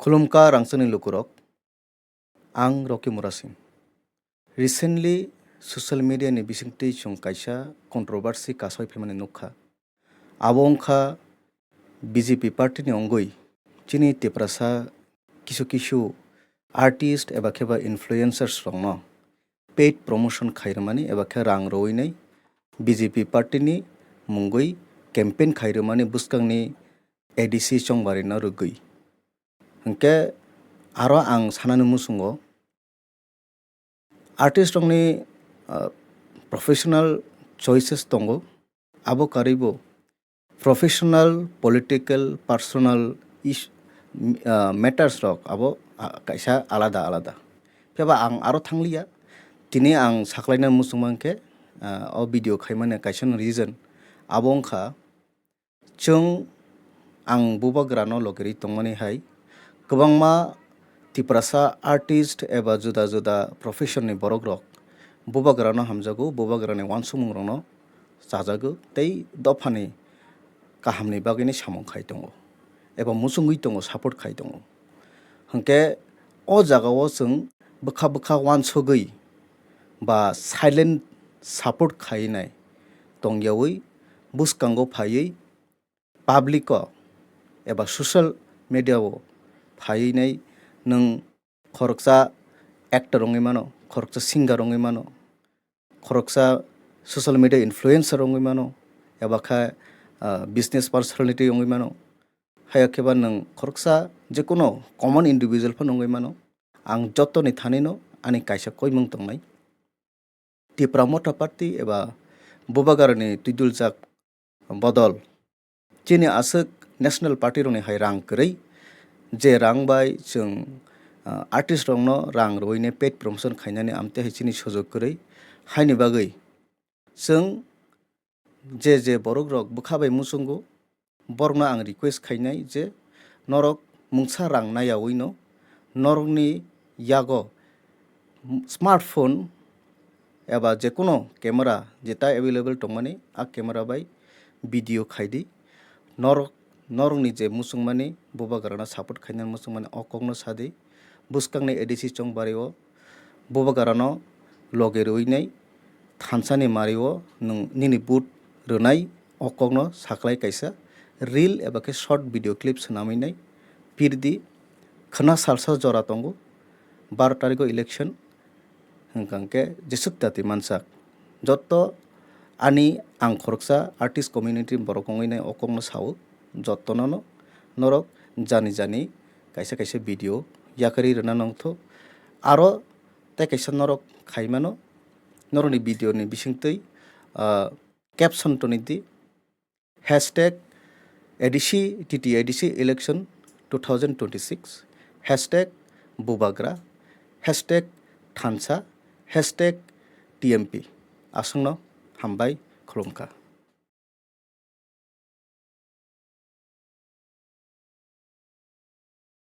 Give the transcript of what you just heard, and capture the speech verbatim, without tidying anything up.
Khulumkha rangchakni lukurok, ang Rocky Murasing. Recently, social media ni bisingtwi chwng kaisa controversy kasoi phaimani nukha. Abo wngkha B J P party ni wngwi chini Tiprasa kisu kisu artist eba khe ba influencers rokno paid promotion khairwmani eba khe rang rwinai B J P party ni mungwi campaign khairwmani bwskangni A D C chongbarino rwgwi. Hwnkhe aro ang sanani muchungo, artist rokni, ah, professional choices tongo, abo karwibo professional, political, personal is-, ah, matters rok abo, ah, kaisa alada alada. Phiya ba ang aro thangliya, tini ang saklaina muchungma hwnkhe, ah, o video khaimani kaisa reason abo wngkha, chwng ang bubagrano logerwi tongmani hai kwbangma Tiprasa artist eba juda juda profession ni borok rok bubagrano hamjago, bubagrani uansukmung rokno chajago tei dophani kahamni bagwino samung khai tongo eba muchungwi tongo, support khai tongo. Hwnkhe o jagao chwng bwkha bwkha uansugwi ba silent support khainai tongyawi bwskango phaiwi public o eba social media o phaiwi nai nwng khoroksa actor wngwi mano, khoroksa singer wngwi mano, khoroksa social media influencer wngwi mano, eba khe, ah, business personality wngwi mano, haiya khe ba nwng khoroksa jekono common individual phano wngwi mano. Ang jotoni thanino ani kaisa koimung tongnai. Tipra Motha Party eba bubagrani twiduljak bodol chini aswk national party rokni hai rang kwrwi, je rang bai chwng, ah, artist rokno rang rwine paid promotion khainani amtwi hai chini sujok kwrwi. Haini bagwi chwng je je borok rok bwkha bai muchungo, borokno ang request khainai je norok mungsa rang naiyawi no norokni yago smartphone eba jekono camera jeta available tongmani, a camera bai video khaidi. Norok, norokni je muchungmani bubagrano support khainani muchungmani o kokno sadi. Bwskangni A D C chongbario bubagrano loge rwinai thansani mario nwng nini vote rwnai o kokno saklai kaisa reel eba khe short video clip swnamwi nai pirdi. Khwna salsa jora tongo, baro tariko election, hwnkha hwnkhe jeswk dati mansak. Jotto ani ang khoroksa artist community borok wngwi nai o kokno sao, jottono no norok jani jani kaisa kaisa video yakarwi rwna nongtho. Aro tei kaisa norok khaimano, norokni video ni bisingtwi, ah, caption toni di, hashtag A D C, T T A D C election two thousand twenty-six, hashtag bubagra, hashtag thansa, hashtag T M P. Aswkno hambai, khulumkha.